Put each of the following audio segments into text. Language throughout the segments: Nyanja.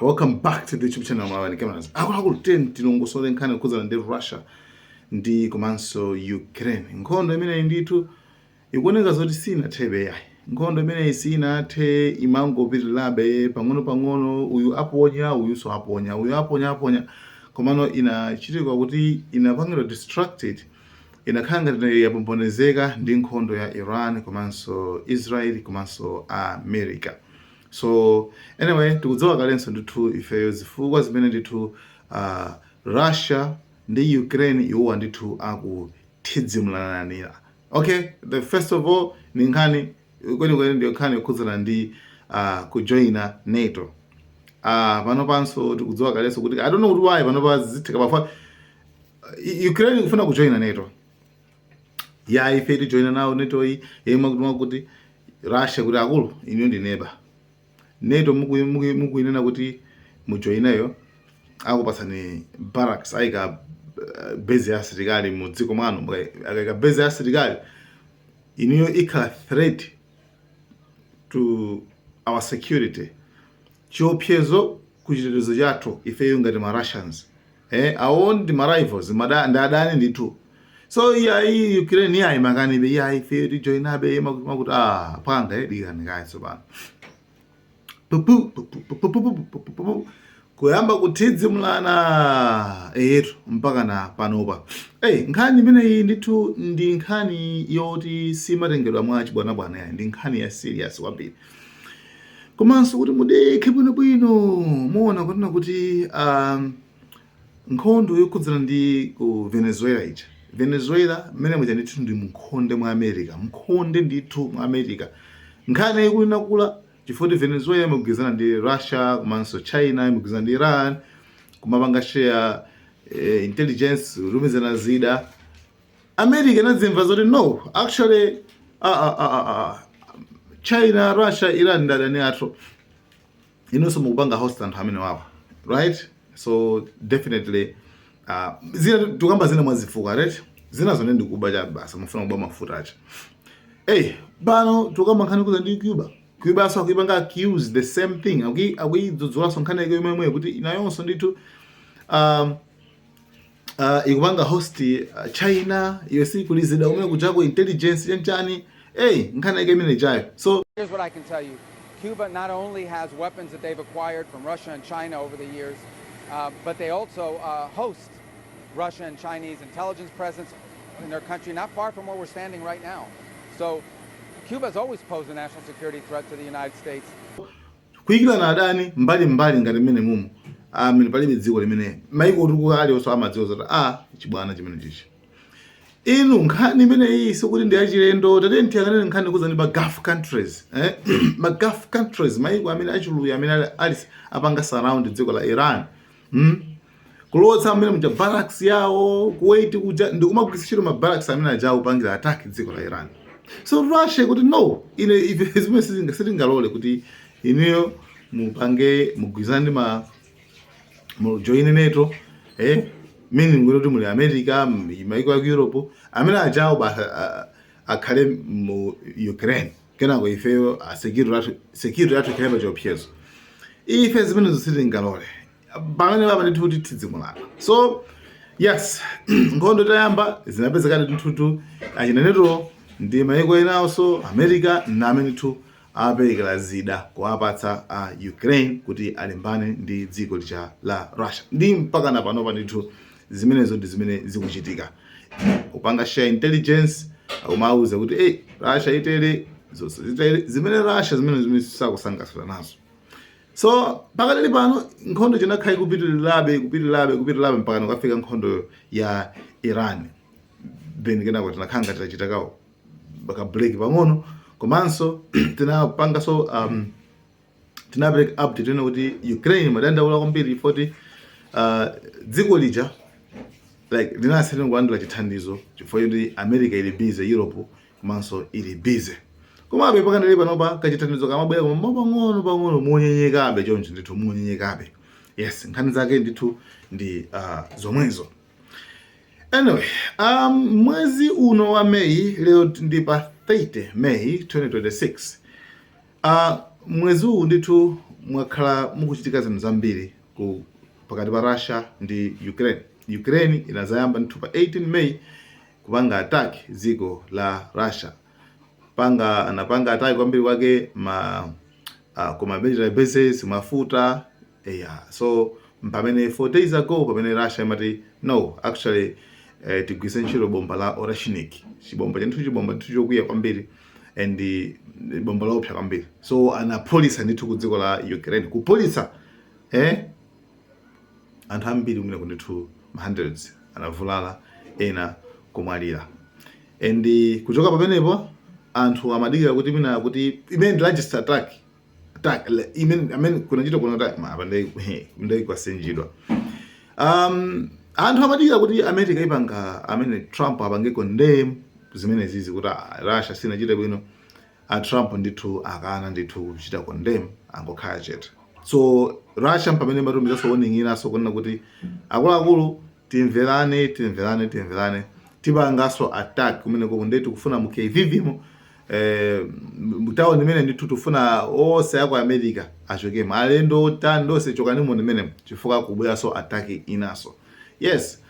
Welcome back to the YouTube channel Malawi Cameras. Akuluakulu, tiyeni tilongosole nkhani yokhudzana ndi Russia ndi komanso Ukraine. Nkhondo imeneyi ndithu ikuoneka zoti sinathebe yayi. Nkhondo imeneyi sinathe, imangopitirirabe pang'ono pang'ono, uyu aponya, uyunso aponya, uyu aponya aponya. Komano inachitika kuti inapangidwa distracted, inakhala ngati yapombonezeka ndi nkhondo ya Iran komanso Israel komanso America. So anyway, tikudziwa kalenso ndithu ifeyo zifukwa zimene ndithu Russia ndi Ukraine iwowa ndithu akuthidzimulananira. Okay, the first of all ni nkhani kwenikweni ndiyo nkhani yokhudzana ndi kujoina NATO. Pano panso tikudziwa kalenso kuti, I don't know kuti why pano pa zitheka pafa Ukraine ikufuna kujoina NATO ya, ife tijoina nawo NATO iyi yemwe kuti Russia kuti, akulu, iniyo ndi neba NATO mukuinena kuti mujoineyo, akupatsani barracks, ayika base ya asilikali mu dziko mwanu. Akayika base ya asilikali, iniyo ikhala threat to our security, chiopsezo ku chitetezo chathu ifeyo ngati ma Russians. Awo ndi ma rivals, ndi adani ndithu. So iyayi, Ukraine iyayi, makanibe, iyayi, ifeyo tijoinabe, makuti ah, panga dikani kaye. Tsopano pupu pupu pupu pupu pupu pupu, kuyamba kuthidzimulana eyetu mpaka na panopa. Hey, nkhani imeneyi ndithu ndi nkhani yoti simatengedwa mwa chibwanabwana yayi, ndi nkhani ya serious kwambiri. Komanso kuti mudekhe bwinobwino, muona kunena kuti nkhondo yokhudzana ndi ku Venezuela ija, Venezuela mmene muja ndithu ndi mkhonde mwa America, mkhonde ndithu mwa America. Nkhani ikunakula chifukwa kuti Venezuela imagwirizana ndi Russia komanso China, imagwirizana ndi Iran, kumapanga share intelligence, kulumizana zida. America inadzimva zoti no, actually, China, Russia, Iran ndi adani athu, inonso mukupanga host anthu amene wawa, right? So definitely zina tikamba zina mwazifuka, right? Zina zone ndikuba chabe basa, mufuna kuba mafuta acha. Hey, pano tikamba nkhani kuza ndi Cuba. Cuba so akuipanga accuse the same thing, akuidzudzulanso nkhani yake yomwe kuti inayonso ndithu ikupanga host China iyo kulizida kumene kuchako intelligence chanchani. Hey, nkhani yake imene chayo. So Here's what I can tell you. Cuba not only has weapons that they've acquired from Russia and China over the years, but they also host Russia and Chinese intelligence presence in their country, not far from where we're standing right now. So Cuba has always posed a national security threat to the United States. Kuyikirana adani mbali mbali ngati mmene mumu amene palibe dziko limene maiko otukuka alionso amadziwa zoti a chibwana chimene chichi. Inu, nkhani imeneyi sikuti ndi achilendo. Tate tiyang'anire nkhani kuza ndi ma Gulf countries, eh? Ma Gulf countries, maiko amene achuluya amene ali apanga surround dziko la Iran, Kulowetsa amene muja barracks yawo Kuwait kuja, ndikumagwiritsa ntchito ma barracks amene aja akupangira attack dziko la Iran. So Russia kuti no, ine ife zimene sitingalole kuti ineyo mupange mugwirizane ndi ma mujoine NATO, meaning kuti muli America, maiko aku Europe amene ajawo basa akhale mu Ukraine, kenako ifeyo security yathu ikhale pa chiopsezo. Ife zimenezo sitingalole. Pamene papa ndithu kuti tidzimulana. So yes, nkhondo itayamba zinapezekadi ndithutu achina NATO ndi maiko enawonso, America na amene ndithu aperekera zida kuwapatsa a Ukraine kuti alimbane ndi dziko lija la Russia. Ndi mpaka na panopa ndithu zimenezo ndi zimene zikuchitika, kupanga share intelligence, akumauza kuti hey, Russia itere, zonse zitere, zimene Russia zimene sakusangasira nazo. So pakatili pano nkhondo chinakhala ikupitirirabe, ikupitirirabe, ikupitirirabe mpaka nakafika nkhondo ya Iran. Then kenako tinakhala ngati tachitakawo ka break pang'ono, komanso tinapanganso tinapereka update ina kuti Ukraine madandaula kwambiri foti dziko lija like linasiyana kulandira chithandizo chifukwa choti America ili busy, Europe komanso ili busy. Komabe pakandali panopa kachithandizo kamabwera, koma pang'ono pang'ono, monyenyekabe choncho ndithu, monyenyekabe. Yes, nkhani zake ndithu ndi zomwezo. Anyway, mwezi uno wa May, lero ndi pa 30 May 2026, mwezi uwu ndithu Mwakhala mukuchitika zinthu zambiri ku pakati pa Russia ndi Ukraine. Ukraine inazayamba ndithu pa 18 May kupanga attack dziko la Russia. Panga anapanga attack kwambiri kwake ma kuma military bases, mafuta, yeah. So pamene 4 days ago, pamene Russia imati, "No, actually, tigwise ntchito bomba la Oreshnik," chibomba chinthu, chibomba ndithu chokwiya kwambiri and bomba laopsa kwambiri. So anaphulitsa ndithu ku dziko la Ukraine, kuphulitsa, anthu ambiri kumene ndithu ma hundreds anavulala, ena kumwalira. And kuchoka pamenepo anthu amadikira kuti mina kuti imene ndi largest attack imene amene kunachita kuno attack apa ndi kwasenjidwa. Anthu amadikira kuti America ipanga, amene Trump apange condemn zimene zizi, kuti, "Ah, Russia sinachite bwino." A Trump ndithu akana ndithu kuchita condemn, angokhala chete. So Russia pamene matumizanso warning inanso kunena kuti, "Akuluakulu, timverane, timverane, timverane, tipanganso attack kumeneko. Ndiye tikufuna mu Kyiv, mutawuni imene ndithu tifuna onse aku America achokemo, alendo tani ndonse chokani mu imene, chifukwa kubweranso attack inanso." Yes,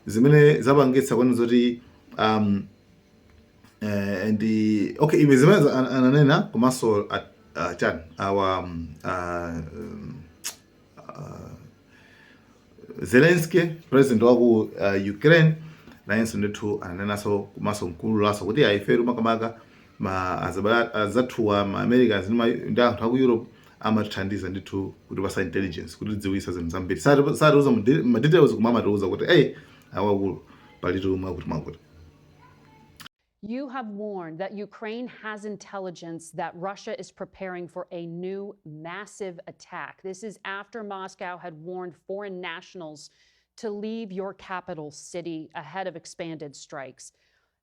zimene zapangitsa kwene zoti ndi okay iwe zimene ananena komanso chani awa Zelensky, president waku Ukraine, nayenso ndithu ananenanso komanso mkululaso kuti aiferu makamaka ma azathuwa ma Americans ndi anthu aku Europe amatithandiza ndithu kuti pasa intelligence, kuti tidziwisa zinthu zambiri. Satiuza ma details, koma amatiuza kuti, "Hey, awakulu, palitu mwakuti mwakuti." You have warned that Ukraine has intelligence that Russia is preparing for a new massive attack. This is after Moscow had warned foreign nationals to leave your capital city ahead of expanded strikes.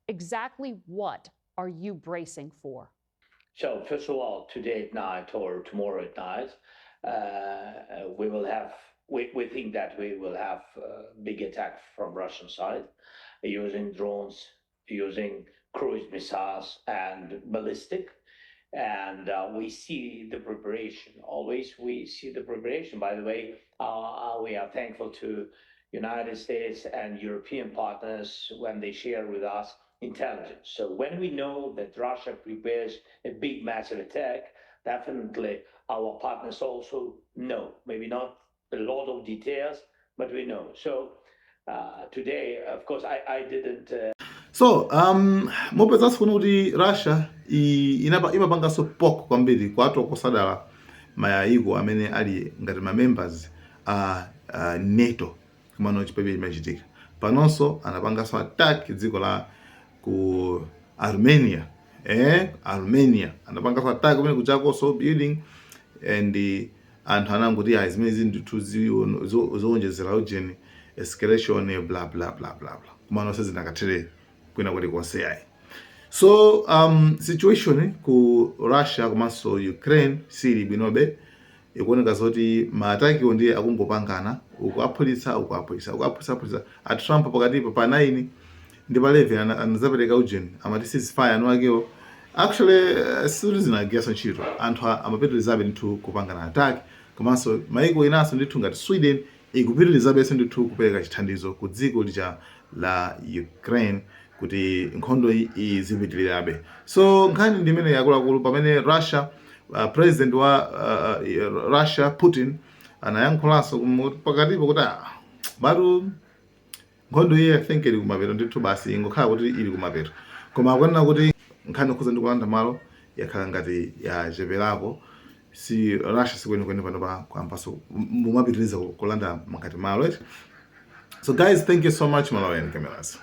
Exactly what are you bracing for? So first of all, today at night or tomorrow at night, we will have. We think that we will have a big attack from Russian side, using drones, using cruise missiles and ballistic. And we see the preparation. Always we see the preparation. By the way, we are thankful to United States and European partners when they share with us intelligence. So when we know that Russia prepares a big massive attack, definitely our partners also know. Maybe not a lot of details, but we know. So today, of course, I didn't. So mopezanso kuno kuti Russia imapanganso poke kwambiri kwatokosadala mayiko amene ali ngati ma members a NATO. Kumano chipepe chimachitika panonso, anapanganso attack dziko la ku Armenia, Armenia anapanganso attack kumene kuchakonso building, and anthu anangoti, "Ayi, zimene zili ndithu zowonjezera ujeni escalation, bla bla bla bla bla." Kumano sizinakathere kwina kulikonse yayi. So situation ku Russia komanso Ukraine sili bwinobe. Ikuoneka zoti ma attackiwo ndiye akungopangana, uku aphulitsa, uku aphulitsa, uku aphulitsa, aphulitsa. A Trump pakatipo pa 9 ndi pa 11 anazapereka ujeni, amati ceasefire anu akewo. Actually, sikuti zinagwiranso ntchito. Anthu amapitirizabe ndithu kupangana attack. Komanso maiko inanso ndithu ngati Sweden ikupitirizabenso ndithu kupereka chithandizo ku dziko lija la Ukraine kuti nkhondo iyi izipitirirabe. So nkhani ndi imene, yakuluakulu. Pamene Russia, president wa Russia Putin anayankhulanso pakatipo kuti, "Ah, batu nkhondo iyi I think ili kumapeto ndithu, basi ingokhala kuti ili kumapeto." Koma akunena kuti nkhani yokhuza ndi kulanda malo yakhala ngati yacheperako. Si Russia sikwenikweni pano pa kuyambaso mumapitiriza kulanda ngati malo, right? So guys, thank you so much. Malawian Cameras.